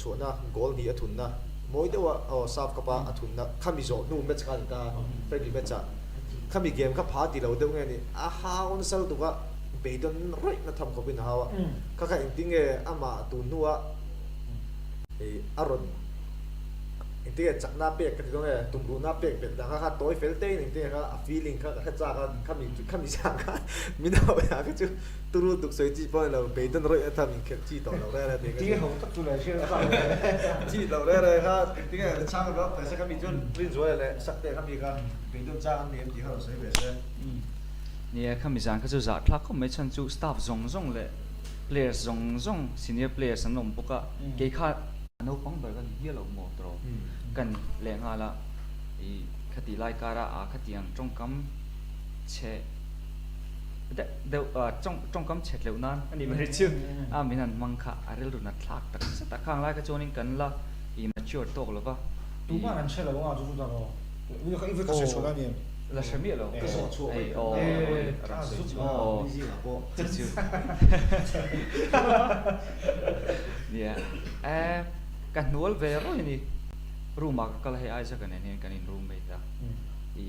Chhuahna goal hnih a thunna mawi deuha aw Saf Cup a a thunna khami zawh hnu match kha a ni ta a, friendly match ah khami game kha pha ti lo deuh nge ni a hau nasa lutuk a beidawn rawih na tham khawpin a hau a, kha kha engtin nge amah tun hnua ih a rawn engtin nge chakna pek ka ti dawn nge tumruhna pek belh dan kha kha tawi fel te in engtin nge kha a feeling kha ka hre chak a khami khami zan kha min hauh ah kha chu Turu duk sawi chi pawh a ni lo, beidawn rawih a tham inkhelh chi tawh lo reng reng tih ka hria. tak chu le hriat a chak lo le. Chi lo reng reng kha engtin nge chang lo ve se khami chuan Rinzuala leh Sakte khami kha beidawn chang an ni em tih kha rawn sawi ve se. Nia, khami zan kha chu zahthlak khawp mai chhan chu staff zawng zawng leh players zawng zawng senior players an awm bawk a, kei kha a naupang ber ka ni hial lo maw tawh ka ni leh nghal a, ih khati lai kara a khatiang tawngkam chhe deuh deuh tawngkam chhet loh nan a ni mai chu a min han hmang kha a rilru nat thlak tak zet a khang lai kha chuanin kan la immature tawk lo va. Tumah an hre lo anga chu chu ta maw? I va ka sawi chhuah la ni em? La hre miah lo. Ka zawh chhuah mai aw a sawi chhuah aw mi zingah pawh chu chu nia e ka hnual ve rawih a ni room ah ka kal a hei Isaac-a nen hian kan in roommate a i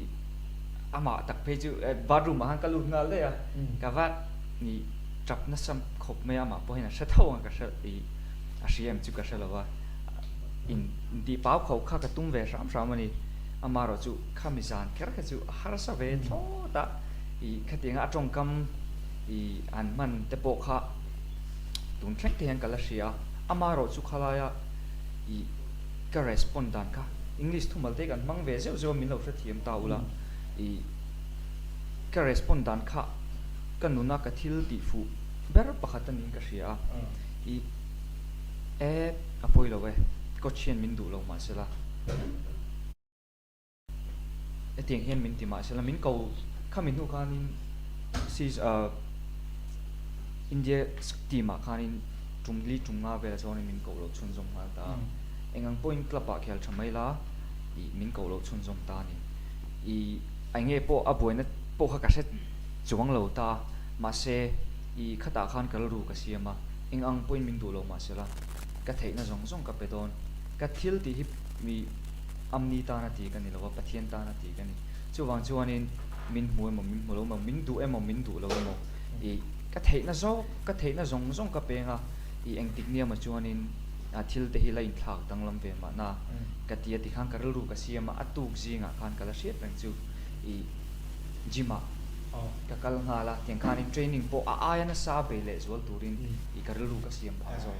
Amah tak phei chu bathroom ah khan ka lut nghal daih a, ka va ni tap nasa khawp mai a, amah pawh hian a hre tho ang ka hre ih a hria em chu ka hre lo va, in intih pau kho kha ka tum ve hram hram a ni, amaherawh chu khami zan kher kha chu a harsa ve thlawt a, ih khatianga a tawngkam ih an hman te pawh kha tun thleng te hian ka la hria a, amaherawh chu khalaia ih. Ka respond dan kha English thumal te kan hmang ve zeuh zeuh a min lo hrethiam ta ula i ka respond dan kha ka nuna ka thil tih fuh ber pakhat a niin ka hria a i e a pawi lo e coach hian min duh lo mahsela Hetiang hian min ti mahsela min ko khami hnu khanin India team ah khanin tum li tum nga velah chuanin min koh loh chhunzawm nghal ta a. Eng ang pawhin club ah khel tha mai la ih min koh loh chhunzawm ta a ni. Ih eng nge pawh a buaina pawh kha ka hre chuang lo ta a, mahse ih khatah khan ka rilru ka siam a, eng ang pawhin min duh lo mahsela ka theihna zawng zawng ka pe dawn. Ka thil tih hi ih. Amni tana ti ka ni lo a, Pathian tana ti ka ni. Chuvang chuanin min hmu emaw, min hmu lo emaw, min duh emaw, min duh lo emaw ih ka theihna zawk, ka theihna zawng zawng ka peng a, ih engtik nia maw chuanin a thil te hi la inthlak danglam ve mahna ka ti a tikhan ka rilru ka siam a, a tuk zingah khan ka la hriat reng chu ih gym ah ka kal nghal a, tiang khanin training pawh a aia nasa bei leh zual turin ih ka rilru ka siam phah zawk.